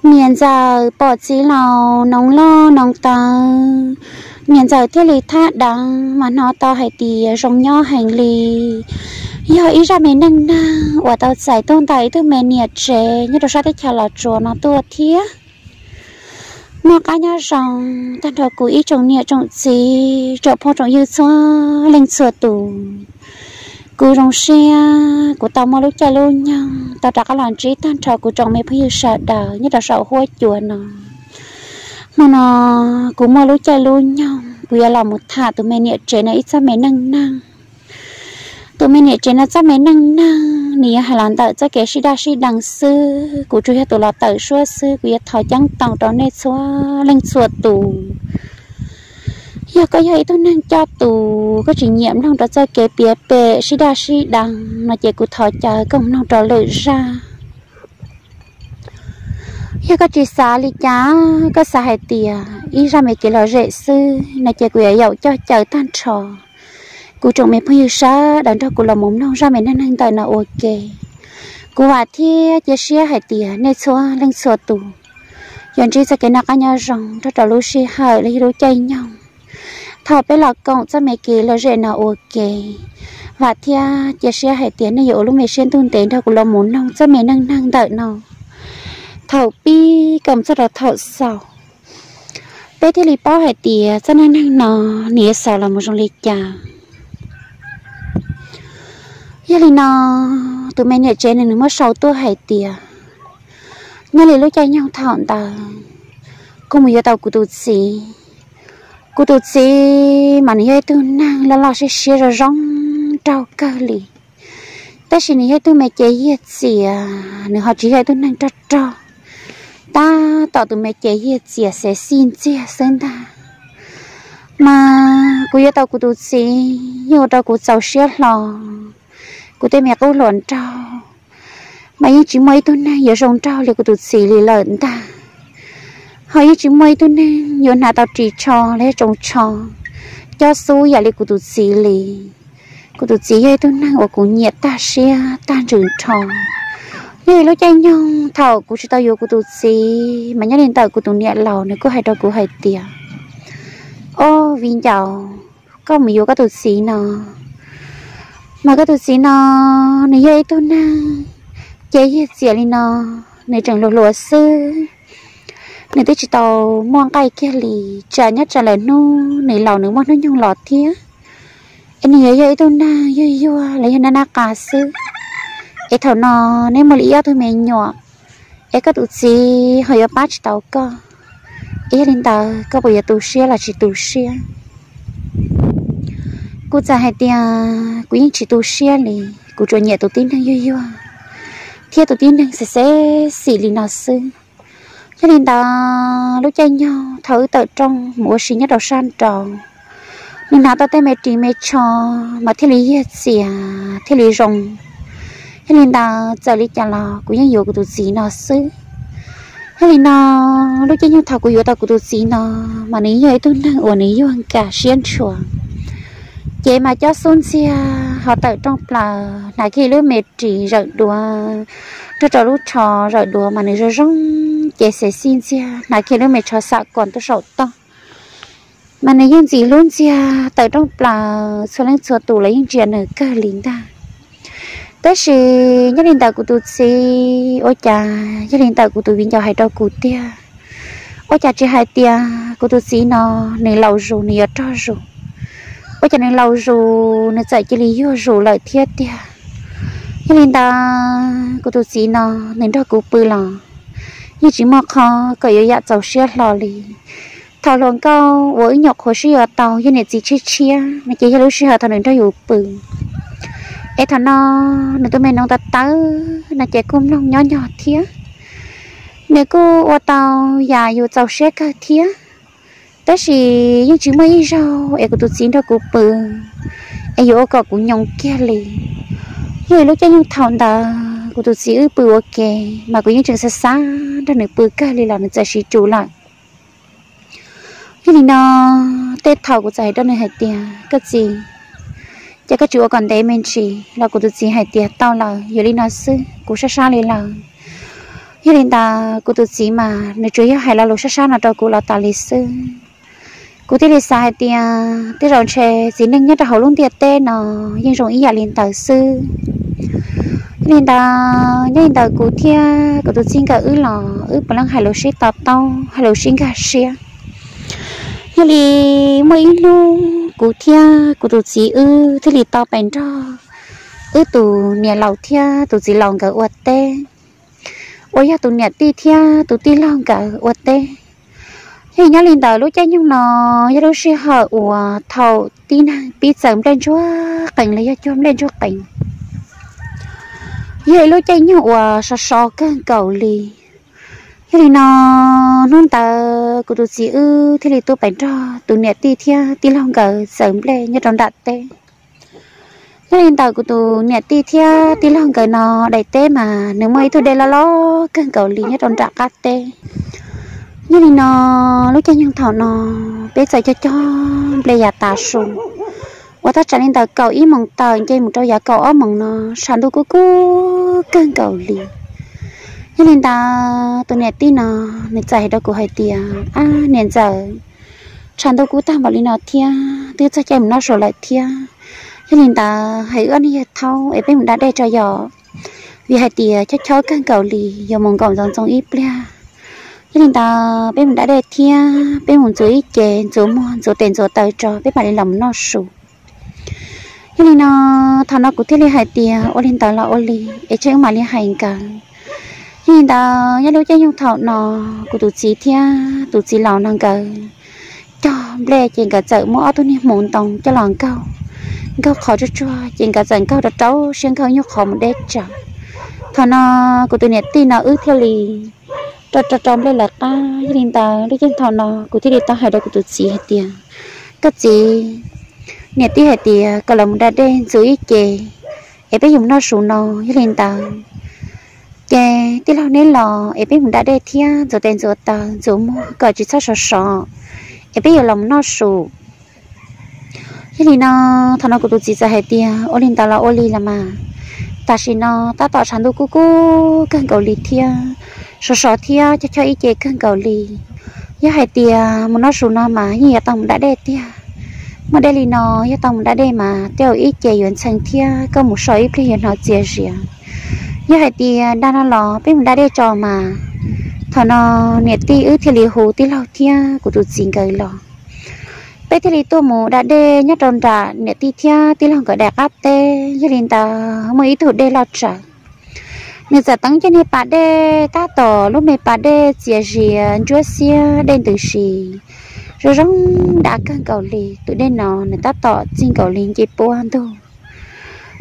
Niam ntxawm pom txiv laus noov loj noov tawv, niam ntxawm thiaj li thaj deev mas hnov tau hais tias zoo nyob heev li. Yog ib zaj me neej neeg uas tau txais tuaj ntawm ib tug me niam tsev nyob rau sab teb chaws Los Tsuas no tuaj thiab. Noj qab nyob zoo tag nrho kuv ib tsoom niam tsoom txiv tsoom phooj tsoom ywg txhua leej txhua tus. Kuv zoo siab kuv tau muaj lub caij lub nyoog tau rov qab los ntsib tag nrho kuv tsoom me phooj ywg sawv daws nyob rau saum huab cua no. Hmo no kuv muaj lub caij lub nyoog kuv yuav los mus tham tus me niam tsev no ib txoj me neej neeg. Tus me niam tsev no txoj me neej neeg nws yuav hais los ntawm txoj kev sib daj sib deev xwb, kuv tsuas yog tus los tawm suab xwb. Kuv yuav thov ceeb toom rau nej txhua leej txhua tus. Yog koj yog ib tug neeg coj tus koj tsis nyiam mloog rau txoj kev piav pem sib daj sib deev no ces kuv thov caw koj mloog rau lwm zaj. Yog koj tsis xav li cas, koj xav hais tias ib zaj me kev lom zem xwb no ces kuv yuav yaum coj caw tag nrho kuv tsoom me phooj ywg sawv daws nrog kuv los mus mloog zaj me neej neeg ntawm no ua ke. Kuv vam thiab cia siab hais tias nej txhua leej txhua tus yuav ntsib txoj kev noj qab nyob zoo nrog rau lub sij hawm los yog lub caij nyoog thaum peb los koom txoj me kev lom zem no ua ke. Vam thiab cia siab hais tias nej yuav ua lub me siab ntuj ntev nrog kuv los mus mloog txoj me neej neeg ntawm no thaum pib kom txog rau thaum xaus, peb thiaj li paub hais tias txoj neej neeg no nws yuav xaus los mus zoo li cas. Yog li no, tus me niam tsev nws nws muab sau tuaj hais tias nyob li lub caij nyoog thaum ntawd kuv mus yuav tau kuv tus txiv. Kuv tus txiv mas nws yog ib tug neeg loj loj siab siab zoo zoo nraug kawg li, tab sis nws yog ib tug me cev yiag txias, nws ho tsis yog ib tug neeg rog rog. Tab tom tus me cev yiag txias xev xij ntxiag xwb ntag. Mas kuv yuav tau kuv tus txiv yeej ua rau kuv txaus siab hlo. Kuv tej me qub hluas nraug mas yeej tsis muaj ib tug neeg yuav zoo nraug li kuv tus txiv li lawm ntag. Ho yeej tsis muaj ib tug neeg yuav hnav tau ris tsho los yog tsoos tsho cob xub yam li kuv tus txiv li. Kuv tus txiv yog ib tug neeg uas kuv nyiam tag siab tag ntsws nrho. Yog li lub caij nyoog thaum kuv tsis tau yuav kuv tus txiv mas nyob li ntawm kuv tus niam laus nws kuj hais rau kuv hais tias, Ob, viv ncaus, koj mus yuav koj tus txiv no, mas koj tus txiv no nws yog ib tug neeg cev yiag txias li no, nws tseem hluas hluas xwb, nws twb tsis tau muaj nqaij kiag li, tsam nyob tsam lawm hnub nws laus nws muaj hnub nyoog los thiab. Es nws yuav yog ib tug neeg yuag yuag los yog nab nab qa xwb. Es thaum no neb muaj li ib ob tug me nyuam, es koj tus txiv ho yuav pab tsis tau koj, es yog li ntawd koj puas yuav tu siab los tsis tu siab? Kuv txawm hais tias kuv yeej tsis tu siab li, kuv tsuas nyiam tus tib neeg yuag yuag thiab tus tib neeg xev xev xim li no xwb. Yog li ntawd lub caij nyoog thaum wb tawm rooj mus ua si nyob rau sab nraud, nws hnav tau tej me ris me tsho mas thiaj li yiag txias thiaj li zoo. Yog li ntawd txawm li cas los kuv yeej yuav kuv tus txiv no xwb. Yog li no, lub caij nyoog thaum kuv yuav tau kuv tus txiv no mas nws yog ib tug neeg uas nws yuag nkag siab ntshua, cev mas cob xub ntxiag, ho tawm rooj plaws hnav kiag lub me ris zawm duav, nrog rau lub tsho zawm duav mas nws zoo zoo, cev xev xij ntxiag, hnav kiag lub me tsho xam kom tuaj saum toj mas nws yeej ntxim hlub ntxiag, tawm rooj plaws txhua leej txhua tus los yeej ntsia nws kawg li ntag. Tab sis nyob li ntawm kuv tus txiv ua cas, yog li ntawm kuv tus viv ncaus hais rau kuv tiag, ua cas tsis hais tias kuv tus txiv no nws laus zus nws yuav rog zus, ua cas nws laus zus nws txawm cia li yuag zus lawm thiab tiag. Yog li ntawd kuv tus txiv no nws nrog kuv pw los yeej tsis muaj qhov kom yuav yam txaus siab hlo li. Thaum hluas nkauj uas wb nyuam qhuav sib yuav tau yog niam txiv tshiab tshiab no ces yog lub sij hawm thaum nws nrog yus pw. Es thaum no nws tus me noov tawv tawv no ces kuj mloog nyob nyog thiab, nws kuj ua tau yam yus txaus siab kawg thiab. Tab sis yeej tsis muaj ib zaug es kuv tus txiv nrog kuv pw es yuav ua kom kuv nyoo kiag li. Yog li lub caij nyoog thaum ntawd kuv tus txiv wb pw ua ke, mas kuv yeej tseem xav xav nrog nws pw kawg li los nws txawm siv tsum lawm. Yog li no, tej thaum kuv txawm hais rau nws hais tias, Koj txiv, ces koj tsis ua kom ntev me ntsis los? Kuv tus txiv hais tias, Tau lawm, yuav li no xwb, kuv sab sab li lawm. Yog li ntawd kuv tus txiv mas nws tsuas yog hais lo lus sab sab no rau kuv los tas li xwb. Kuv thiaj li xav hais tias tej zaum ntshe txiv neej nyob rau hauv lub ntiaj teb no yeej zoo ib yam li ntawd xwb. Yog li ntawd nyob li ntawd kuv thiab kuv tus txiv nkawd wb los wb puav leej hais lus sib to taub, hais lus sib nkag siab. Yog li muaj ib hnub kuv thiab kuv tus txiv wb thiaj li tau pem nrog wb tus niam laus thiab tus txiv laus nkawd ua teb, uas yog tus niam tij thiab tus tij laug nkawd ua teb. Yog li nyob li ntawd lub caij nyoog no yog lub sij hawm uas thaum tib neeg pib txawm nplej ntsuag qees los yog cuag nplej ntsuag qees, yog ib lub caij nyoog uas sov sov kawg nkaus li. Yog li no hnub ntawd kuv tus txiv wb thiaj li tuaj pem nrog tus niam tij thiab tij laug nkawd txawm nplej nyob rau nram teb. Yog li ntawd kuv tus niam tij thiab tij laug nkawd no daim teb mas nws muaj ib tug dej loj loj kawg nkaus li nyob rau nram qab teb. Yog li no lub caij nyoog thaum no peb txawm cog cog nplej yav tav su, uas thaj tsam li ntawm kaum ib moos tawm nce mus rau yav kaum ob moos no tshav ntuj kub kub kawg nkaus li. Yog li ntawd tus niam tij no nws txawm hais rau kuv hais tias, Ab niam ntxawm, tshav ntuj kub tag npaum li no thiab twb txog caij mus noj su lawm thiab. Yog li ntawd hais wb ob niag yawg thaub es peb mus da dej tso yom, vim hais tias chob chob kawg nkaus li yuav mus nkaum ntxoov ntxoo ib pliag. Yog li ntawd peb mus da dej thiab peb mus ntxuav ib ce, ntxuav muag ntxuav tes ntxuav taw tso peb mam li los mus noj su. Yog li no thaum no kuv thiaj li hais tias, Ua li ntawd los ua li es tseg wb mam li hais nkawd. Yog li ntawd nyob lub caij nyoog thaum no kuv tus txiv thiab tus txiv laus no nkawd cog nplej ces nkawd txawm muab ob tug niag hmuv ntoo coj los nkaug, nkaug qhov tsuag tsuag ces nkawd txawm nkaug rau rau siab nkaug nyuj qhov mus deb tsawv. Thaum no kuv tus niam tij no wb thiaj li rau rau rau nplej lawv qab. Yog li ntawd lub caij thaum no kuv thiaj li tau hais rau kuv tus txiv hais tias, Koj txiv, niam tij hais tias kom lawv mus da dej ntxuav ib ce es peb yuav mus noj su no. Yog li ntawd ces tij laug neb los es peb mus da dej thiab ntxuav tes ntxuav taw ntxuav muag kom tsis txhob sov sov es peb yuav los mus noj su. Yog li no thaum no kuv tus txiv txawm hais tias, Ua li ntawd los ua li los mas, tam sim no tab tom tshav ntuj kub kub kawg nkaus li thiab sov sov thiab chob chob ib ce kawg nkaus li. Yog hais tias mus noj su no mas yeej yuav tau mus da dej tiag. Muaj dej li no yog tau mus da dej mas tej zaum ib ce yuav ntxhee thiab koj mus so ib pliag yuav hnov txias zias. Yog hais tias da no los peb mus da dej tso mas. Thaum no niam tij wb thiaj li hu tij laug thiab kuv tus txiv nkawd los, peb thiaj li tuaj mus da dej nyob rau nram niam tij thiab tij laug nkawd daim qab teb. Yog li ntawd muaj ib tug dej loj tsawv, nws txawm teeb cov niag pas dej tab tom lub me pas dej txias zias ntsuab xiab dej ntws si, zoo zoo dav kawg nkaus li. Tus dej no nws tab tom txij nkaus li nce puab ntug.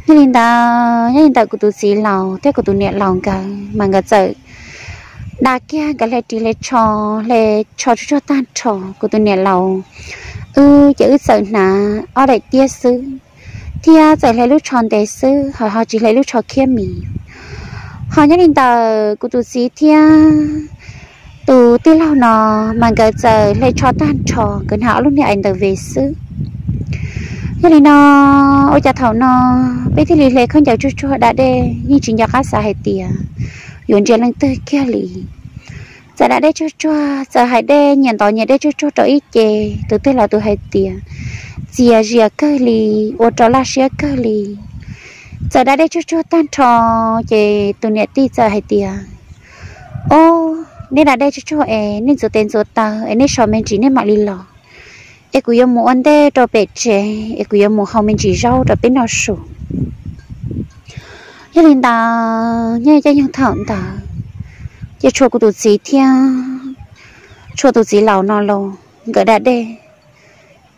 Yog li ntawd nyob li ntawm kuv tus txiv laus thiab kuv tus niam laus nkawd mas nkawd txawm da kiag nkawd hle ris hle tsho, hle tsho tsuag tsuag tag nrho. Kuv tus niam laus wb ces wb txawm hnav ob daim tiab xwb thiab txawm hle lub tsho ntev xwb, ho ho tsis hle lub tsho khiab mis. Ho nyob li ntawm kuv tus txiv thiab tus tij laug no mas nkawd txawm hle tsho tag nrho, nkawd hnav ob lub niag ais ntawm ve xwb. Yog li no ua cas thaum no peb thiaj li hle khaub ncaws tsuag tsuag da dej yeej tsis nco qab xav hais tias yuav ntsia leej twg kiag li. Txawm da dej tsuag tsuag, txawm hais dej nyias ntov nyias dej tsuag tsuag rau ib ce, tus twg los tus hais tias txias zias kawg li, ua rau laj siab kawg li. Txawm da dej tsuag tsuag tag nrho ces tus niam tij txawm hais tias, Ob, nej da dej tsuag tsuag es nej ntxuav tes ntxuav taw es nej so me ntsis nej mam li los, es kuv yuav mus ua ntej rau pem tsev es kuv yuav mus hau me ntsis zaub rau peb noj su. Yog li ntawd nyob caij nyoog thaum ntawd ces tshuav kuv tus txiv thiab tshuav tus txiv laus no los nkawd da dej.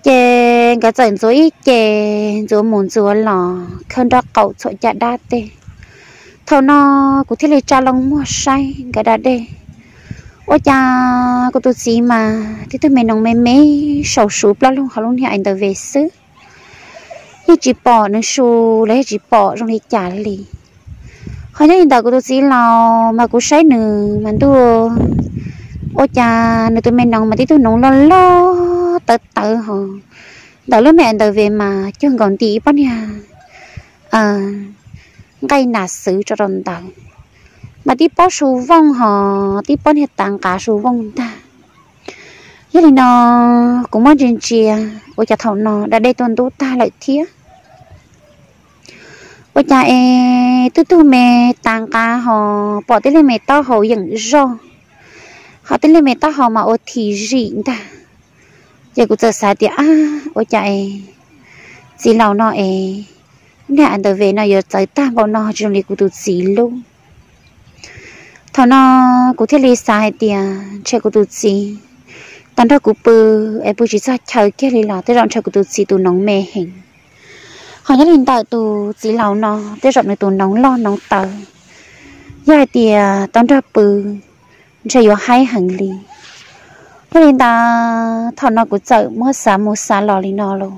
Ces nkawd txawm ntxuav ib ce, ntxuav mus ntxuav los khawb nrob qaum txhuam caj dab tej. Thaum no kuv thiaj li tsa loo muag saib nkawd da dej. Ua cas kuv tus txiv mas tib tug me noov me me sau suv plaub lug hauv lub niag ais ntawm ve xwb, yeej tsis pom nws su los yeej tsis pom zoo li cas li. Ho nyob li ntawm kuv tus txiv laus mas kuv saib nws mas ntuj, ua cas nws tus me noov mas tib tug noov loj loj tawv tawv ho ntawm lub me ais ntawm ve mas cuag nkaus ntim ib pob niag nqaij nas xwv tso rau ntawd. mas tib pob su vooj hos tib pob niag tav nqav su vooj ntag. Yog li no kuv muab ntsia ntsia, ua cas thaum no da dej tuaj ntub tag lawm thiab. Ua cas es tub tug me tav nqav hos pom tib leeg me taub hau yeem zoj, hos tib leeg me taub hau mas ua thim zim ntag. Ces kuv txawm xav tias, ab, ua cas es txiv laus no es nag ntawd ve no yuav txawv tag npaum no tsis zoo li kuv tus txiv lub. Thaum no kuv thiaj li xav hais tias ntshe kuv tus txiv tau nrog kuv pw es pw tsis txog chaw kiag li los tej zaum ntshe kuv tus txiv tus noov me heev. Hos nyob li ntawm tus txiv laus no tej zaum nws tus noov loj noov tawv, yog hais tias tau nrog pw ntshe yuav haib heev li. Yog li ntawd thaum no kuv txawm muab xav mus xav los li no los,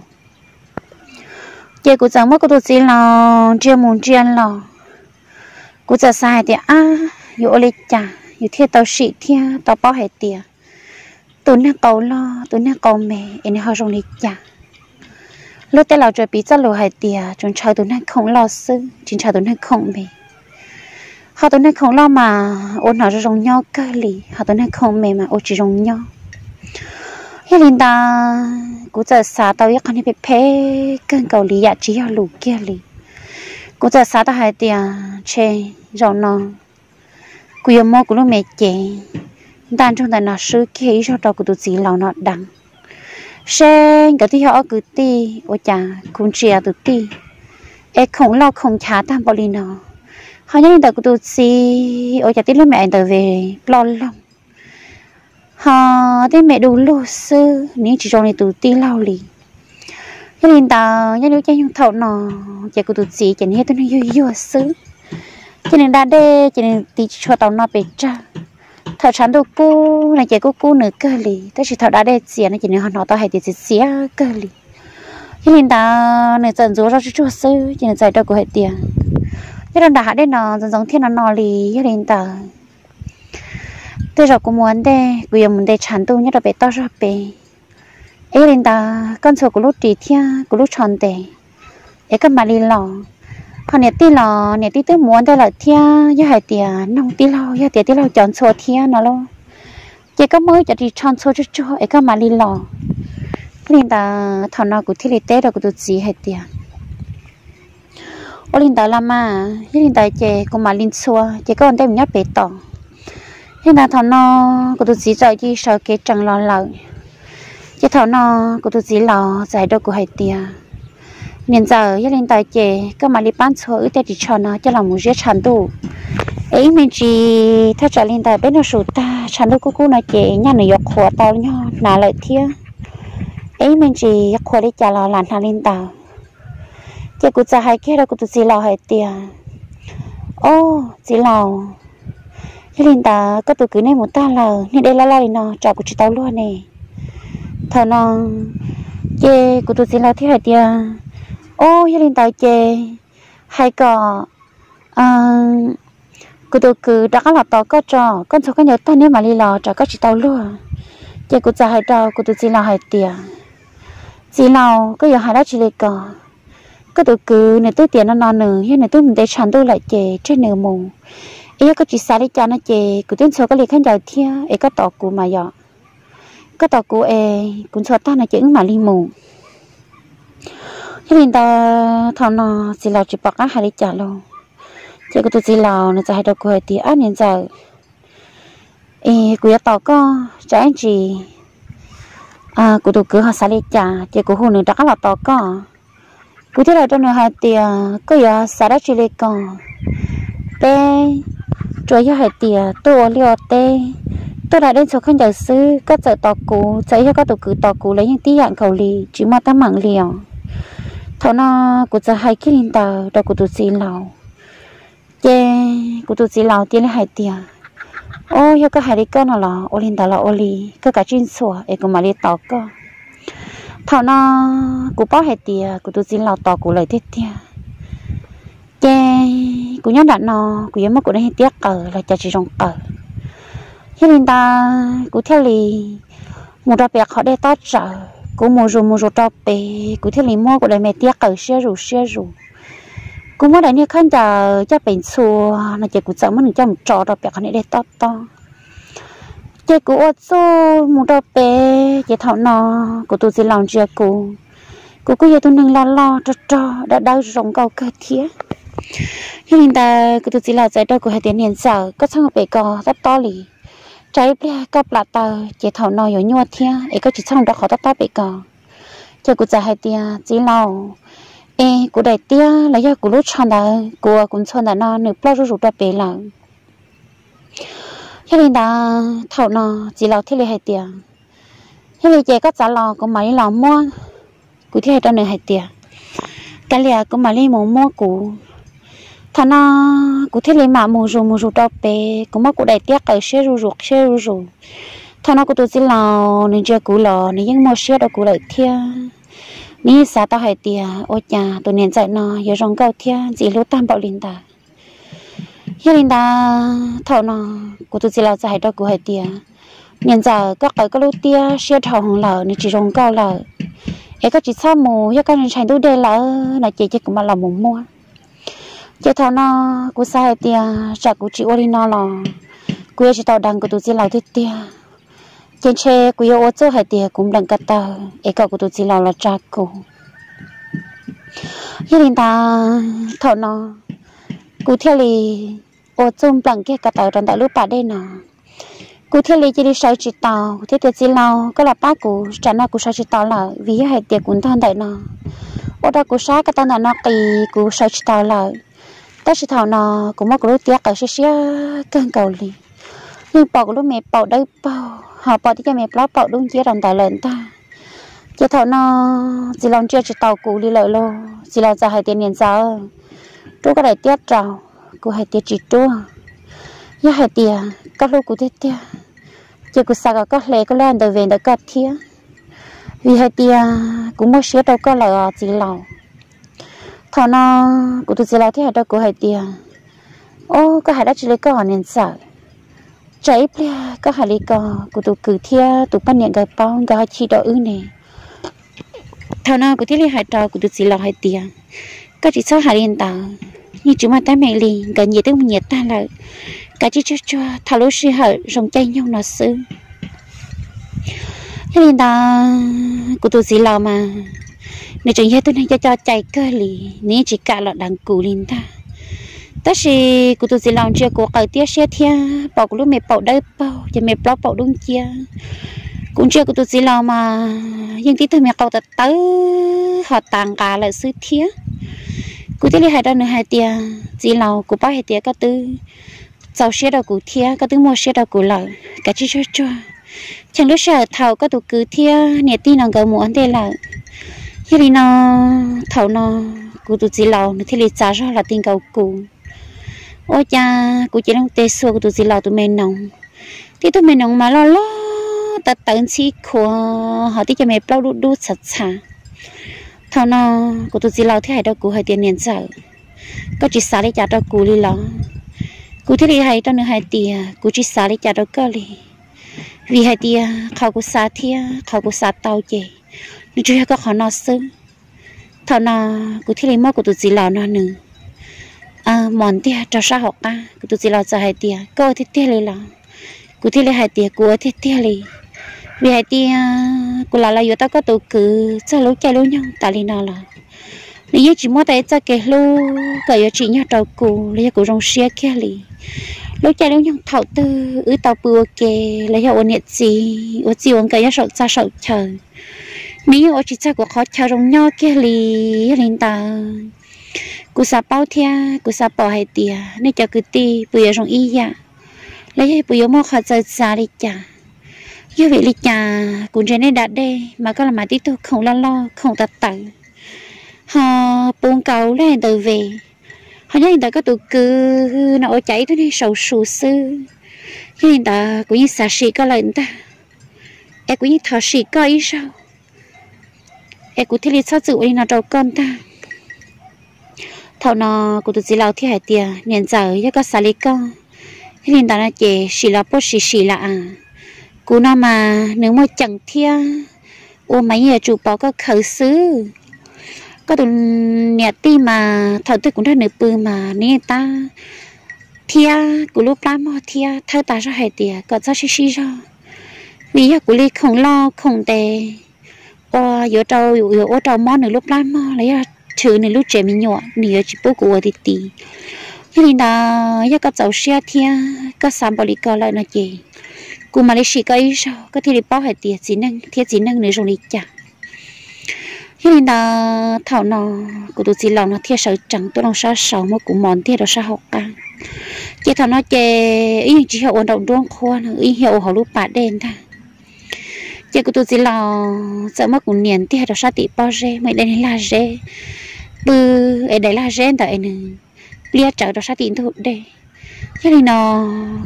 ces kuv txawm muab kuv tus txiv laus ntsia mus ntsia los. Kuv txawm xav hais tias, ab, yuav ua li cas yus thiaj tau sim thiab tau paub hais tias tus neeg qau loj tus neeg qau me es nws ho zoo li cas. Luag tej laus tsuas piv txoj lus hais tias tsuas ntshaw tus neeg khoom loj xwb tsis ntshaw tus neeg khoom me. Hos tus neeg khoom loj mas ua hnov zoo zoo nyob kawg li, hos tus neeg khoom me mas ua tsis zoo nyob. Yog li ntawd kuv txawm xav tau ib qho niag phem phem kawg nkaus li yam tsis yog lus kiag li. Kuv txawm xav tau hais tias ntshe zaum no kuv yuav muab kuv lub me cev ntaj ntsug ntawm no swb kiag ib zaug rau kuv tus txiv laus no deev, seb nkawd twb yog ob kwv tij ua cas kuv ntsia tus tij es khoom loj khoom nchav tag npaum li no. Hos nyob li ntawm kuv tus txiv ua cas tib lub me ais ntawd ve ploj loog, hos tib me du lug xwb, nws yeej tsis zoo li tus tij laug li. Yog li ntawd nyob li lub caij nyoog thaum no, ces kuv tus txiv ces nws yog tug neeg yuag yuag xwb, ces nws da dej ces nws tiv tsis tshua tau no pes tsawg. Thaum tshav ntuj kub no ces kub kub nws kawg li, tab sis thaum da dej txias no ces nws ho hnov tau hais tias txias txias kawg li. Yog li ntawd nws txawm ntxuav zog tsuj tsuag xwb ces nws txawm hais rau kuv hais tias, nyob rau nram hav dej no ntxoov ntxoov thiab no no li, yog li ntawd tej zaum kuv mus ua ntej, kuv yuav mus nte tshav ntuj nyob rau pem toj zog pem. Es yog li ntawd koj ntxhua kuv lub ris thiab kuv lub tsho ntev, es koj mam li los. Hos niam tij los niam tij twb mus ua ntej lawm thiab, yog hais tias noog tij laug, yog tias tij laug cov ntxhua thiab no lauj, ces koj muab wb cov ris tsho ntxhua tsuj tsuag es koj mam li los. Yog li ntawd thaum no kuv thiaj li teb rau kuv tus txiv hais tias, ua li ntawd los mas, yog li ntawd ces kuv mam li ntxhua ces koj ua ntej mus nyob pem tos. Yog li ntawd thaum no kuv tus txiv txawm cia li sawv kev tsees los lawm. Ces thaum no kuv tus txiv laus txawm hais rau kuv hais tias, niam ntxawm, yog li ntawd ces koj mam li pab ntxhua wb tej ris tsho no coj los mus ziab tshav ntuj, es ib me ntsis thaj tsam li ntawd peb noj su tag tshav ntuj kub kub no ces nyaj nws yuav qhuav tau nyog hnav lawm thiab. Es ib me ntsis qhuav li cas los lam hnav li ntawd. Ces kuv txawm hais kiag rau kuv tus txiv laus hais tias, o, txiv laus, yog li ntawd koj tus kwv nej mus tag lawm, niag dej loj loj li no tsam kuv tsis tau luag ne. Thaum no ces kuv tus txiv laus thiaj hais tias, o, yog li ntawd ces hais kom kuv tus kwv rov qab los tos koj tso, koj ntxhua khaub ncaws tag neb mam li los tsam koj tsis tau luag. Ces kuv txawm hais rau kuv tus txiv laus hais tias, txiv laus, koj yuav hais dab tsi li ko? Koj tus kwv nws twb tias no no nws yog nws twb mus nte tshav ntuj lawm ces tseg nws mus. Es yog koj tsis xav li cas no ces kuv twb ntxhua koj li khaub ncaws thiab es koj tos kuv mas yom. Koj tos kuv es kuv ntxhua tag no ces wb mam li mus. Yog li ntawd thaum no txiv laus tsis pom qab hais li cas lauj. Ces kuv tus txiv laus nws txawm hais rau kuv hais tias, ab, niam ntxawm, es kuv yuav tos koj tsam ib ntsis kuv tus kwv ho xav li cas ces kuv hu nws rov qab los tos koj. Kuv thiaj hais rau nws hais tias, koj yuav xav dab tsi li ko? Peb tsuas yog hais tias tuaj ua liaj ua teb, tuaj da dej ntxhua khaub ncaws xwb, koj txawm tos kuv txawm yog koj tus kwv tos kuv los yeej tib yam nkaus li, tsis muaj teeb meem li os. Thaum no kuv txawm hais kiag li ntawd rau kuv tus txiv laus, ces kuv tus txiv laus cia li hais tias, o, yog koj hais li koj no los ua li ntawd los ua li, koj kav tsij ntxhua es kuv mam li tos koj. Thaum no kuv paub hais tias kuv tus txiv laus tos kuv lawm tiag tiag. Ces kuv nyob nram no, kuv yuav muab kuv daim tiab qaws los cas tsis zoo qaws. Yog li ntawd kuv thiaj li mus rau pem qhov dej tob tsawv, kuv mus zus mus zus rau pem, kuv thiaj li muab kuv daim me tiab qaws siab zus siab zus. Kuv muab daim niag khaub ncaws coj pem ntxhua no ces kuv txawm muab nws coj mus tso rau pem qhov niag dej tob tob. Ces kuv ua txuj mus rau pem, ces thaum no kuv tus txiv laus ntsia kuv, kuv kuj yog tus neeg loj loj rog rog dawb dawb zoo nkauj kawg thiab. Yog li ntawd kuv tus txiv laus txawm rau kuv hais tias, Niam ntxawm, koj txhob mus pem ko tob tob li, tsam ib pliag koj plam taw ces thaum no yuav nyuaj thiab, es koj tsis txhob mus rau qhov tob tob pem ko. Ces kuv txawm hais tias, Txiv laus, es kuv daim tiab los yog kuv lub tsho ntawd, kuv uas kuv ntxhua ntawm no nws ploj zuj zus rau pem lawm. Yog li ntawd thaum no txiv laus thiaj li hais tias, Yog li ces koj txav los kuv mam li los muab. Kuv thiaj hais rau nws hais tias, Kav liam, kuv mam li mus muab kuv. Thaum no kuv thiaj li mam mus zus mus zus rau pem, kuv muab kuv daim tiab qaws siab zuj zus siab zuj zus. Thaum no kuv tus txiv laus nws ntsia kuv los nws yeej muaj siab rau kuv lawm thiab. Nws yeej xav tau hais tias ua cas tus niam ntxawm no yuav zoo nkauj thiab ntxim hlub tag npaum li ntawd. Yog li ntawd thaum no kuv tus txiv laus txawm hais rau kuv hais tias, Niam ntxawm, koj qaws koj lub tiab siab dhau heev lawm, nws tsis zoo nkauj lawm, es koj tsis txhob mus, yog koj ntshai ntub dej lawm no ces cia kuv mam los mus muab. Ces thaum no kuv xav hais tias tsam kuv tsis ua li no los kuv yuav tsis tau deev kuv tus txiv laus tiag tiag. Ces ntshe kuv yuav ua txuj hais tias kuv npleem ko taw es kom kuv tus txiv laus los tsa kuv. Yog li ntawd thaum no kuv thiaj li ua txuj npleem kiag ko taw rau ntawm lub pas dej no. Kuv thiaj li cia li sawv tsis taus thiab tias, Txiv laus, koj los pab kuv, tsam no kuv sawv tsis taus lawm, vim yog hais tias kuv ntog ntawm no ua rau kuv sab ko taw ntawm no qis, kuv sawv tsis taus lawm. Tab sis thaum no kuv muab kuv lub tiab qaws siab siab kawg nkaus li, yeej pom kuv lub me paum dawb paug ho pom tib co me plaub paum dub nciab rau ntawd lawm ntag. Ces thaum no txiv laus ntsia tsis taus kuv li lawm lauj, txiv laus txawm hais tias, Niam ntxawm, rub koj daim tiab rau. Kuv hais tias, Tsis rub. Yog hais tias koj hlub kuv tiag tiag ces kuv xav kom koj hle koj lub ntawd ve ntawm koj thiab, vim hais tias kuv muaj siab rau koj lawm os txiv laus. Thaum no kuv tus txiv laus thiaj hais rau kuv hais tias, Ob, koj hais dab tsi li koj niam ntxawm? Tsam ib pliag koj hais li ko, kuv tus kwv thiab tus poj niam nkawd paub nkawd ho chim rau wb ne. Thaum no kuv thiaj li hais rau kuv tus txiv laus hais tias, Koj tsis txhob hais li ntawd, yeej tsis muaj teeb meem li, nkawd nyias twb mus nyias tag lawm, kav tsij tsuag tsuag thaum lub sij hawm zoo caij nyoog no xwb. Yog li ntawd kuv tus txiv laus mas nws tseem yog tug neeg coj coj cai kawg li, nws yeej tsis kam los deev kuv li ntag. Tab sis kuv tus txiv laus ntsia kuv qaws tiab siab thiab pom kuv lub me paum dawb paug ces me plaub paum dub nciab. Kuv ntsia kuv tus txiv laus mas yeej tib tug me qau tawv tawv ho tas nqa lawm xwb thiab. Kuv thiaj li hais rau nws hais tias, Txiv laus, kuv paub hais tias koj twb txaus siab rau kuv thiab koj twb muaj siab rau kuv lawm, kav tsij tsuag tsuag cheem lub sij hawm thaum koj tus kwv thiab niam tij no nkawd mus ua ntej lawm. Yog li no thaum no kuv tus txiv laus nws thiaj li txav zog los ti nkaus kuv. Ua cas kuv cev loo tes xuas kuv tus txiv laus tus me noov, tib tug me noov mas loj loj tawv tawv ntxhib khuav ho tib co me plaub dub dub txhav txhav. Thaum no kuv tus txiv laus thiaj hais rau kuv hais tias, Niam ntxawm, koj tsis xav li cas rau kuv li los? Kuv thiaj li hais rau nws hais tias, Kuv tsis xav li cas rau koj li, vim hais tias qhov kuv xav thiab qhov kuv xav tau ces nws tsuas yog koj qhov no xwb. Thaum no kuv thiaj li muab kuv tus txiv laus no nws mos ntiag rau sab hauv qab. Kuv tus txiv laus txawm hais tias, Koj ua tiag tiag li los? Kuv thiaj li hais tias, Kuv ua tiag tiag li, vim hais tias kuv lam los yuav tau koj tus kwv txog lub caij lub nyoog tas li no los, nws yeej tsis muab tau ib txoj kev hlub kom yuav tsim nyog rau kuv los yog kuv zoo siab kiag li. Lub caij lub nyoog thaum twg wb tau pw ua ke los yog ua niam txiv ua txij ua nkawm nyob saum txaj saum chaw, nws yeej ua tsis txog kuv qhov chaw zoo nyob kiag li. Yog li ntawd, kuv xav paub thiab kuv xav pom hais tias nej cov kwv tij puas yuav zoo ib yam, los yog puas yuav muaj qhov txawv txav li cas. Yog vim li cas kuv ntsia nej da dej mas koj los mas tib tug khoom loj loj khoom tawv tawv, ho puv nkaus lub ntawd ve, ho nyob li ntawd koj tus kwv no ua cas ib tug neeg sau su xwb. Yog li ntawd kuv yeej xav sim koj lawm ntag, es kuv yeej thov sim koj ib zaug, es kuv thiaj li txhob txwm ua li no rau koj ntag. Thaum no kuv tus txiv laus thiaj hais tias, Niam ntxawm, yog koj xav li koj, yog li ntawd no ces sim los puab sim sim las as. Kuv no mas nws muaj ceem thiab, ua mas yeej yuav tsum pov koj khaws xwb. Koj tus niam tij mas thaum twg kuv nrog nws pw mas nws yeej tab thiab kuv lub plab mog thiab thawb tas zog hais tias kom txhob sib sib zog, vim yog kuv li khoom loj khoom ntev uas yuav rau, yuav ua rau mob nws lub plab mog los yog rhwv nws lub tsev me nyuam, nws yuav tsis pub kuv ua ti ti. Yog li ntawd yog koj txaus siab thiab koj xav npaum li ko lawm no ces kuv mam li sim koj ib zaug koj thiaj li paub hais tias txiv neej thiab txiv neej nws zoo li cas. Yog li ntawd thaum no kuv tus txiv laus no thiaj sawv tsees tuaj loo sab saud muab kuv mos ntiag rau sab hauv qab. Ces thaum no ces wb yeej tsis yog ua nraum nruab nqhuab no, wb yog ua hauv lub pas dej ntag. Ces kuv tus txiv laus txawm muab kuv nias ntiag rau sab tim pob zeb, muaj ib daim lag zeb pw, es daim lag zeb ntawd es nws pliab tsawv rau sab tim ntug dej. Yog li no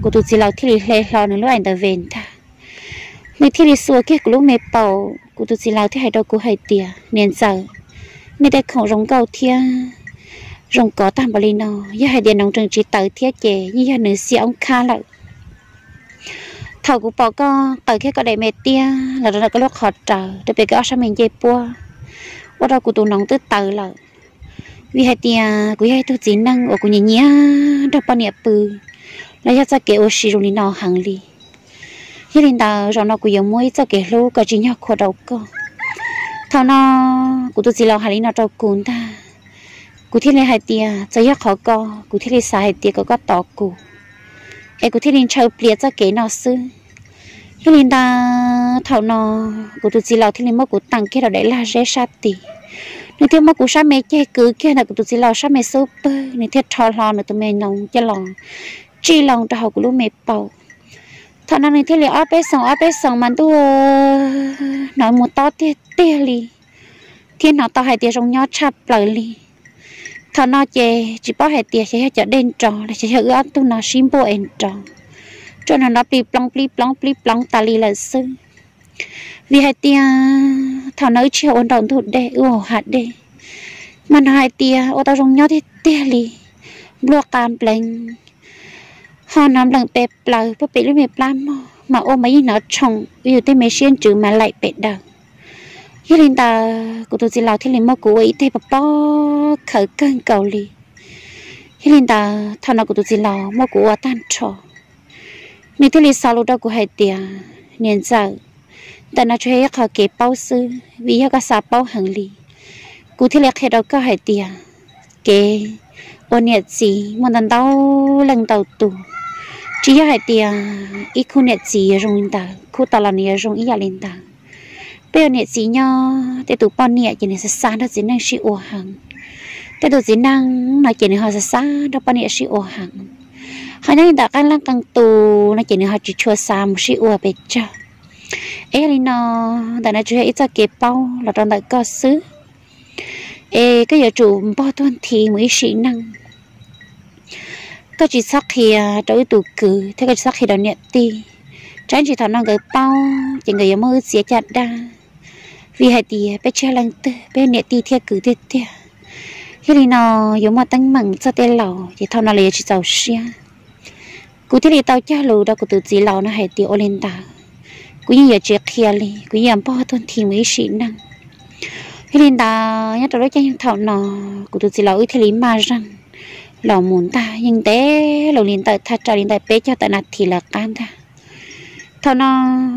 kuv tus txiv laus thiaj li hle hlo nws lub aim ntawd ve ntag. Nws thiaj li xuas kiag kuv lub me paum, kuv tus txiv laus thiaj hais rau kuv hais tias, Niam ntxawm, nej tej khoom zoo nkauj thiab zoo kov tag npaum li no, yog hais tias noov tseem tsis tawv thiab ces yeej yog nws xiam oob khab lawm. Thaum kuv pom koj qaws kiag koj daim me tiab los rau ntawm koj lub qhov raws rau pem koj ob sab me ncej puab, ua rau kuv tus noov twb tawv lawm. Vim hais tias kuv yog ib tug txiv neej uas kuv nyiam nyiam nrog poj niam pw los yog txoj kev ua si zoo li no heev li. Yog li ntawd zaum no kuv yuav muab ib txoj kev hlub kom tsim nyog khuam rau koj. Thaum no kuv tus txiv laus hais li no rau kuv ntag, kuv thiaj li hais tias txawm yog qhov ko kuv thiaj li xav hais tias kom koj tos kuv, es kuv thiaj li ntshaw plias txoj kev no xwb. Yog li ntawd thaum no kuv tus txiv laus thiaj li muab kuv teem kiag rau daim lag zeb sab tid, nws thiaj muab kuv sab me ceg kwv kiag ntawm kuv tus txiv laus sab me xub pwg, nws thiaj rho hlo nws tus me noov coj los tsij loo rau hauv kuv lub me paum. Thaum no nws thiaj li ob peb xoom ob peb xoom mas ntuj, hnov mus tob tiag tiag li, thiab hnov tau hais tias zoo nyob tshaj plaws li. Thaum no ces tsis paub hais tias xyov yog cov dej nrov los xyov yog wb ob tug no sib npuaj es nrov, tsuas hnov plig ploov plig ploov plig ploov tas li lawm xwb. Vim hais tias thaum no wb tsis yog ua nraum ntug dej, wb ua hav dej, mas hnov hais tias ua tau zoo nyob tiag tiag li, npluaj qa npleev, ho hnov npleem pes plaws puag pem lub me plab mog, mas ua mas yeej hnov tshoom yus tej me siab ntsws mas laim pes daws. Yog li ntawd kuv tus txiv laus thiaj li muab kuv ua ib teg pos pob khawv kawg nkaus li. Yog li ntawd thaum no kuv tus txiv laus muab kuv ua tag nrho, nws thiaj li xaus lus rau kuv hais tias, Niam ntxawm, ntawm no tsuas yog ib qho kev paub xwb, vim yog koj xav paub heev li, kuv thiaj li qhia rau koj hais tias kev ua niam txiv muaj ntau ntau leej ntau tus, tsis yog hais tias ib khub niam txiv yuav zoo li ntawd, khub tas los nws yuav zoo ib yam li ntawd. Peb ua niam txiv nyob tej tus poj niam ces nws xav xav nrog txiv neej sib ua heev, tej tus txiv neej no ces nws ho xav xav nrog poj niam sib ua heev. Ho nyob li ntawm qee leej qee tus no ces nws ho tsis tshua xav mus sib ua pes tsawg. Es yog li no, ntawm no tsuas yog ib txoj kev paub los rau ntawm koj xwb, es koj yuav tsum npog tuag nthi mus ib sim neej. Koj tsis txhob qhia rau wb tus kwv thiab koj tsis txhob qhia rau niam tij, tsam ntsis thaum no nkawd paub ces nkawd yuav muab wb txiav caj dab. Vim hais tias peb tsis yog leej twg, peb yog niam tij thiab kwv tiag tiag. Yog li no yuav muaj teeb meem txog tej laus ces thaum no lawv yuav tsis txaus siab. Kuv thiaj li tau cog lus rau kuv tus txiv laus no hais tias ua li ntawd, kuv yeej yuav tsis qhia li, kuv yeej yuav npog tuag nthi mus ib sim neej. Yog li ntawd nyob rau lub caij nyoog thaum no, kuv tus txiv laus wb thiaj li maj zeeg los mus ntag, yeej ntev lus li ntawm thaj tsam li ntawm peb caug tawm nas this lawv qab ntag. Thaum no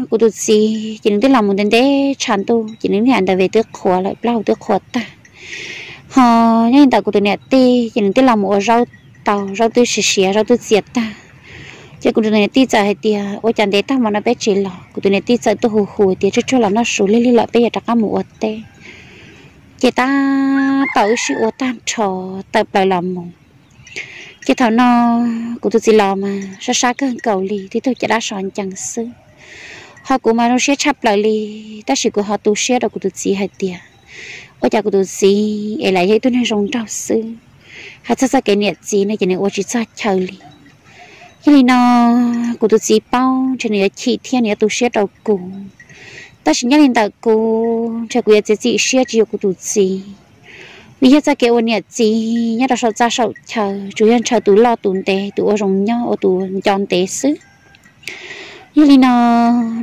kuv tus txiv ces nws twb los mus ntev ntev tshav ntuj ces nws niam ntawd ve twb qhuav lawm, plaub hau twb qhuav tag. Ho nyob li ntawm kuv tus niam tij ces nws twb los mus ua zaub tau, zaub twb siav siav, zaub twb txias tag. Ces kuv tus niam tij txawm hais tias, Ua cas ntev tag npaum no peb tsis los? Kuv tus niam tij txawm tuaj hu hu tias, Tsuag tsuag los noj su, lig lig lawm peb yuav rov qab mus ua teb. Ces tab tom wb sib ua tag nrho tawm plaws los mus. Ces thaum no kuv tus txiv laus mas sab sab kawg nkaus li, tib tug caj dab so ncees xwb. Ho kuv mas zoo siab tshaj plaws li, tab sis kuv ho tu siab rau kuv tus txiv hais tias, ua cas kuv tus txiv es lam yog ib tug neeg zoo nraug xwb, hais txog txoj kev niam txiv no ces nws ua tsis txog chaw li. Yog li no, kuv tus txiv paub ntshe nws yuav chim thiab nws yuav tu siab rau kuv. Tab sis nyob li ntawm kuv ntshe kuv yuav txiav txim siab tsis yuav kuv tus txiv, vim yog txoj kev ua niam txiv nyob rau saum txaj saum chaw tsuas yog ntshaw tus loj tus ntev, tus ua zoo nyob, ua tus nco ntev xwb. Yog li no,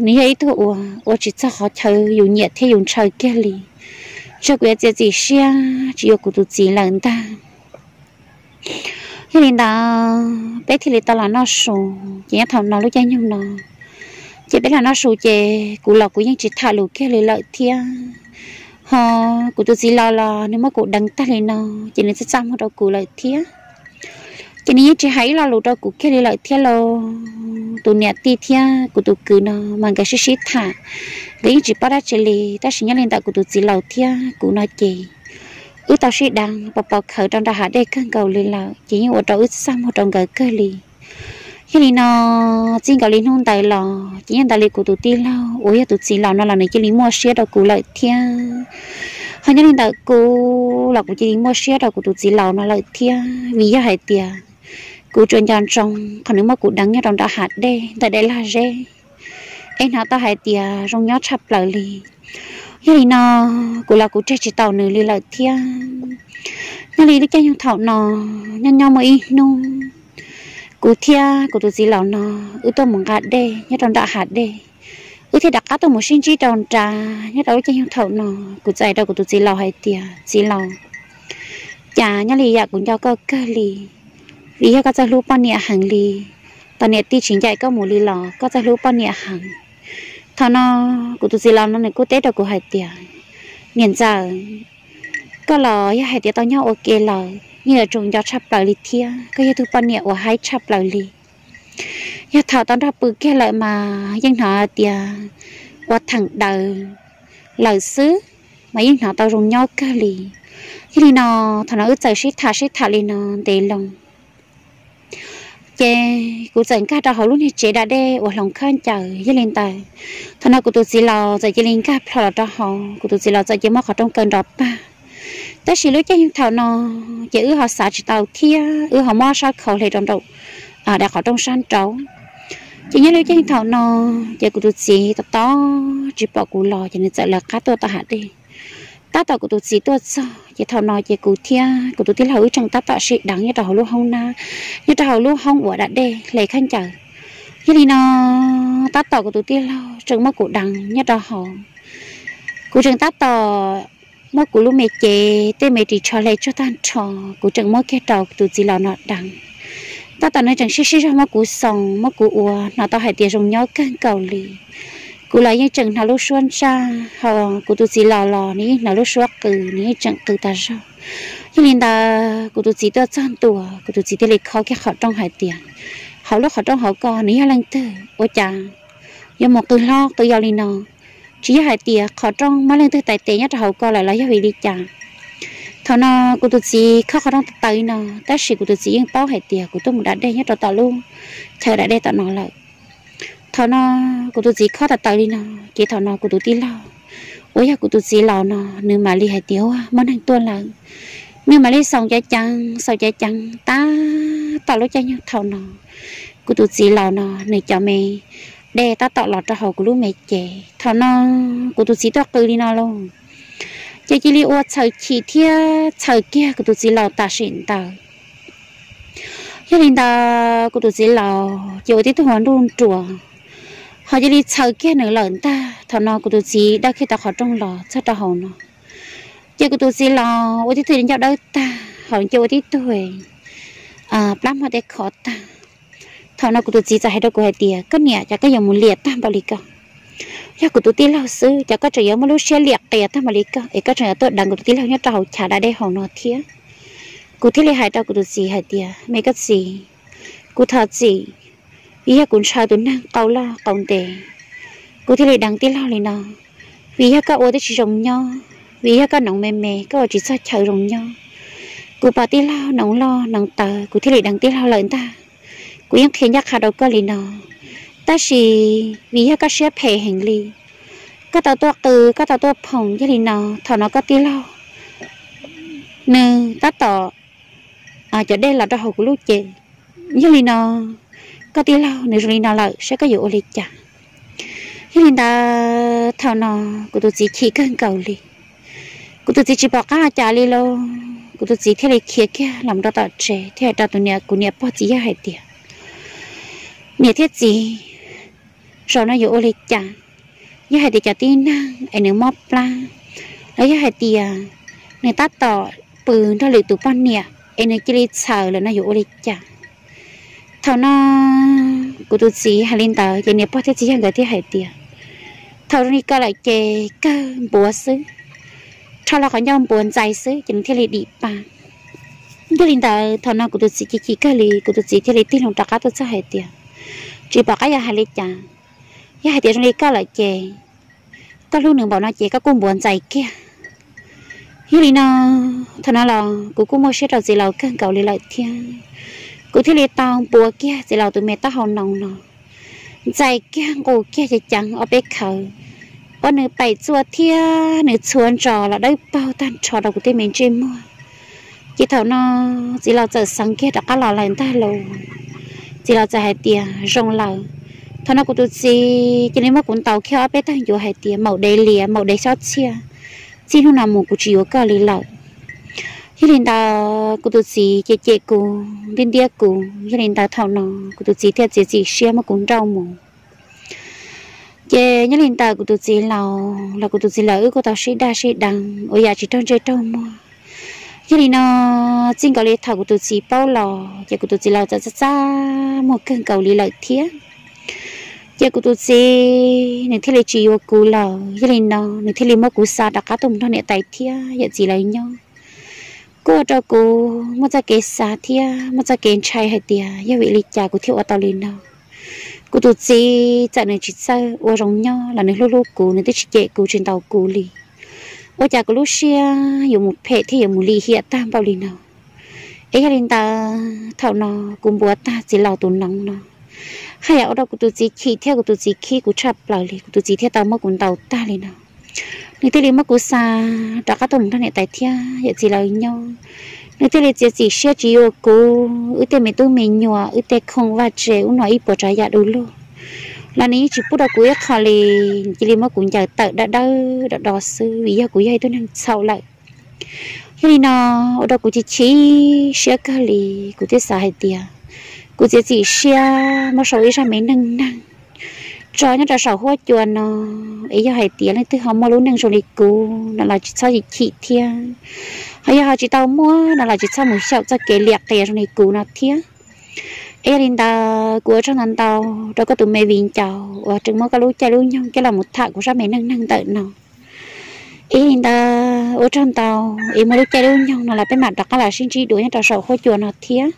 nws yog ib tug uas ua tsis txog qhov chaw yus nyiam thiab yus ntshaw kiag li. tseg kuv yuav txiav txim siab tsis yuav kuv tus txiv lawm ntag. Yog li ntawd peb thiaj li tau los noj su. Ces nyob thaum no lub caij nyoog no, ces peb los noj su ces kuv los kuv yeej tsis tham lus kiag li lawm thiab. Ho kuv tus txiv laus los nws muab kuv deev tag li no, ces nws txaj txaj muag rau kuv lawm thiab. Ces nws yeej tsis hais ib lo lus rau kuv kiag li lawm thiab lauj. Tus niam tij thiab kuv tus kwv no mas nkawd sib sib tham, nkawd yeej tsis paub dab tsi li. Tab sis nyob li ntawm kuv tus txiv laus thiab kuv no ces wb tau sib deev pos pov khawv rau nram hav dej kawg nkaus li lawm, ces yeej ua rau wb txaj muag rau nkawd kawg li. Yog li no, txij nkaus li hnub ntawd los ces yeej ntawd li kuv tus tij laug uas yog tus txiv laus no los nws cia li muaj siab rau kuv lawm thiab. Ho nyob li ntawm kuv los kuv cia li muaj siab rau kuv tus txiv laus no lawm thiab, vim yog hais tias kuv tsuas nco ntsoov qhov nws muab kuv deev nyob rau nram hav dej ntawm dej lag zeb, es hnov tau hais tias zoo nyob tshaj plaws li. Yog li no, kuv los kuv tseg tsis tau nws li lawm thiab. Nyob li lub caij nyoog thaum no, nyob nyob muaj ib hnub, kuv thiab kuv tus txiv laus no wb tuaj mus nqa dej nyob rau nram hav dej, wb thiaj rov qab tuaj mus sib ntsib rau nrad. Nyob rau lub caij nyoog thaum no, kuv txawm hais rau kuv tus txiv laus hais tias, Txiv laus, cas nyob li yam kuv nco koj kawg li, vim yog koj txawj hlub poj niam heev li. Tos niam tij tsis ncaim koj mus li los koj txawj hlub poj niam heev. Thaum no kuv tus txiv laus no nws kuj teb rau kuv hais tias, Niam ntxawm, koj los yog hais tias tau nyob ua ke lawm yeej yuav tsum nco tshaj plaws li thiab, koj yog tug poj niam uas haib tshaj plaws li. Yog thaum tau nrog pw kiag lawm mas yeej hnov tias ua theem daws lawm xwb, mas yeej hnov tau zoo nyob kawg li. Yog li no, thaum no wb txawm sib tham sib tham li no ntev loo, ces kuv txawm nkag rau hauv lub niag tsev da dej uas hloov khaub ncaws. Yog li ntawd, thaum no kuv tus txiv laus txawm cia li nkag plho los rau hauv, kuv tus txiv laus txawm cia muab qhov rooj kaw nrov pag. Tab sis lub caij nyoog thaum no, ces wb ho xav tsis tau thiab wb ho muab sab khau hle rau nraum daim qhov rooj sab nraud. Ces nyob lub caij nyoog thaum no, ces kuv tus txiv tos tos tsis pom kuv los ces nws txawm lawv qab tuaj tom hav dej. Tab tom kuv tus txiv tuaj txog ces thaum no ces kuv thiab kuv tus tij laug wb tseem tab tom sib deev nyob rau hauv lub hoob nab, nyob rau hauv lub hoob uas da dej hle khaub ncaws. Yog li no, tab tom kuv tus tij laug tseem muab kuv deev nyob rau hauv, kuv tseem tab tom muab kuv lub me cev tej me ris tsho hle tsuag tag nrho, kuv tseem muab kiag rau kuv tus txiv laus no deev. Tab tom nws tseem sib sib zog muab kuv xoos muab kuv ua, hnov tau hais tias zoo nyob kawg nkaus li. Kuv los yeej tseem hnov lub suab ntsaj, ho kuv tus txiv laus los nws yeej hnov lub suab qw, nws yeej tseem qw tas zog. Yog li ntawd kuv tus txiv tuaj txog ntua, kuv tus txiv thiaj li khob kiag qhov rooj hais tias, Hauv lub qhov rooj hauv ko nws yog leej twg? Ua cas yuav mus qw hlob qw yau li no? Tsis yog hais tias qhov rooj muaj leej twg tais tes nyob rau hauv ko lawm los yog vim li cas? Thaum no kuv tus txiv khob qhov rooj tawv tawv li no, tab sis kuv tus txiv yeej paub hais tias kuv tuaj mus da dej nyob rau tom lub chaw da dej tom no lawm. Thaum no kuv tus txiv khob tawv tawv li no, ces thaum no kuv tus tij laug uas yog kuv tus txiv laus no, nws mam li hais tias, Ua, muaj neeg tuaj lawm. Nws mam li xoom ceev ceev xoom ceev ceev tab tom lub caij nyoog thaum no, kuv tus txiv laus no nws cov me dej tab tom los rau hauv kuv lub me cev. Thaum no kuv tus txiv tuaj qw li no lauj, ces cia li ua txhaws chim thiab txhaws kiag kuv tus txiv laus tam sim ntawd. Yog li ntawd kuv tus txiv laus ces ua tib tug ua nruj nruas, ho cia li txhaws kiag nws lawm ntag. Thaum no kuv tus txiv dawb kiag tau qhov rooj los txog rau hauv no, ces kuv tus txiv laus ua tib tug ncauj dawb tag, ho cia ua tib tug plab mog tej khov tag. Thaum no kuv tus txiv txawm hais rau kuv hais tias, Koj niam, cas koj yuav mus liam tag npaum li ko? Yog kuv tus tij laug xwb, cas koj tseem yuav muaj lub siab liam qias tag npaum li ko, es koj tseem yuav tuaj deev kuv tus tij laug nyob rau hauv chav da dej hauv no thiab? Kuv thiaj li hais rau kuv tus txiv hais tias, Me koj txiv, kuv thov txim, vim yog kuv ntshaw tus neeg qau loj qau ntev, kuv thiaj li deev tij laug li no. Vim yog koj ua twb tsis zoo nyob, vim yog koj noov me me, koj ua tsis txog chaw zoo nyob. Kuv pom tij laug noov loj noov tawv, kuv thiaj li deev tij laug lawm ntag. Kuv yeej qhia ncaj qha rau koj li no, tab sis vim yog koj siab phem heev li, koj tau tuaj qw, koj tau tuaj phoom, yog li no thaum no koj tij laug nws tab tom cov dej los rau hauv kuv lub cev. Yog li no, koj tij laug nws zoo li no lawm, saib koj yuav ua li cas? Yog li ntawd, thaum no kuv tus txiv chim kawg nkaus li. Kuv tus txiv tsis pom qab ua cas li lauj, kuv tus txiv thiaj li khiav kiag los rau tom tsev thiab hais rau tus niam, kuv niam pog txiv yawg hais tias, Niam thiab txiv, zaum no yuav ua li cas? Yog hais tias cov tib neeg es nws mob plab, Los yog hais tias nws tab tom pw nrog lwm tus poj niam es nws cia li txhaws lawm no yuav ua li cas? Thaum no kuv tus txiv hais li ntawd ces niam pog thiab txiv yawg nkawd thiaj hais tias, thaum zoo li ko lawm ces kawg npuav xwb, rho los qhov ncauj npuav ntxais xwb ces nws thiaj li dim pa. Yog li ntawd thaum no kuv tus txiv chim chim kawg li, kuv tus txiv thiaj li tig loo rov qab tuaj txog hais tias, tsis pom qab yuav hais li cas, yog hais tias zoo li koj lawm ces koj hlub nws npaum no ces koj kuj npuav ntxais kiag. Yog li no, thaum no los kuv kuj muaj siab rau txiv laus kawg nkaus li lawm thiab, kuv thiaj li tau npuav kiag txiv laus tus me taub hau noov no ntxais kiag nqus kiag ceev ceev ob peb khawv, ua nws paim txuas thiab nws txhua ntsos los dawb paug tag nrho rau kuv tej me ntsej muag. Ces thaum no txiv laus txawm xeev kiag rov qab los lawm ntag lauj. Txiv laus txawm hais tias zoo lawm. Thaum no kuv tus txiv cia li muab kuv ntaus kiag ob peb tawg ncuav hais tias maum dev liam, maum dev xyob txhiaj, txij hnub no mus kuv tsis yuav koj li lawm. Yog li ntawd kuv tus txiv cem cem kuv, ntiab ntiab kuv, yog li ntawd thaum no kuv tus txiv thiaj txiav txim siab muab kuv nrauj mus. Ces nyob li ntawd kuv tus txiv laus los kuv tus txiv laus wb kuj tau sib daj sib deev ua yam tsis raug ntsej raug muag. Yog li no, txij nkaus li thaum kuv tus txiv paub los ces kuv tus txiv laus txawm txaj txaj muag kawg nkaus li lawm thiab. Ces kuv tus txiv nws thiaj li tsis yuav kuv lawm, yog li no nws thiaj li muab kuv xa rov qab tuaj mus nrog niam tais thiab yawm txiv lawv nyob. Kuj ua rau kuv muaj txoj kev xav thiab muaj txoj kev ntshai hais tias yog vim li cas kuv thiaj ua tau li no. Kuv tus txiv txawm nws tsis txawj ua zoo nyob los nws hlub hlub kuv, nws twb tsis cem kuv tsis ntaus kuv li. Ua cas kuv lub siab yuav mus phem thiab yuav mus lim hiam tag npaum li no? Es yog li ntawd thaum no kuv npuav tag txiv laus tus noov no, haj yam ua rau kuv tus txiv chim thiab kuv tus txiv khib kuv tshaj plaws li, kuv tus txiv thiaj tau muab kuv ntaus tag li no. Nws thiaj li muab kuv xa rov qab tuaj mus nrog niam tais thiab yawm txiv lawv nyob. Nws thiaj li txiav txim siab tsis yuav kuv, wb tej me tub me nyuam, wb tej khoom vaj tse ub no ib puas tsav yam du lug los nws yeej tsis pub rau kuv ib qho li. Nws cia li muab kuv ncaws tawm dawb dawb do do xwb vim yog kuv yog ib tug neeg txhaum lawm. Yog li no, ua rau kuv chim chim siab kawg li, kuv thiaj xav hais tias kuv txiav txim siab muab sau ib zaj me neej neeg tso nyob rau saum huab cua no, es yog hais tias leej twg ho muaj lub neej zoo li kuv no los tsis txhob chim thiab, ho yog ho tsis tau muaj no los tsis txhob mus xyaum txoj kev liam qias zoo li kuv no thiab. Es yog li ntawd kuv ua tsaug ntau ntau rau koj tus me viv ncaus uas tseem muab koj lub caij lub nyoog coj los mus tham kuv zaj me neej neeg ntawm no. Es yog li ntawd ua tsaug ntau, es muaj lub caij lub nyoog no los peb mam rov qab los sib ntsib dua nyob rau saum huab cua no thiab.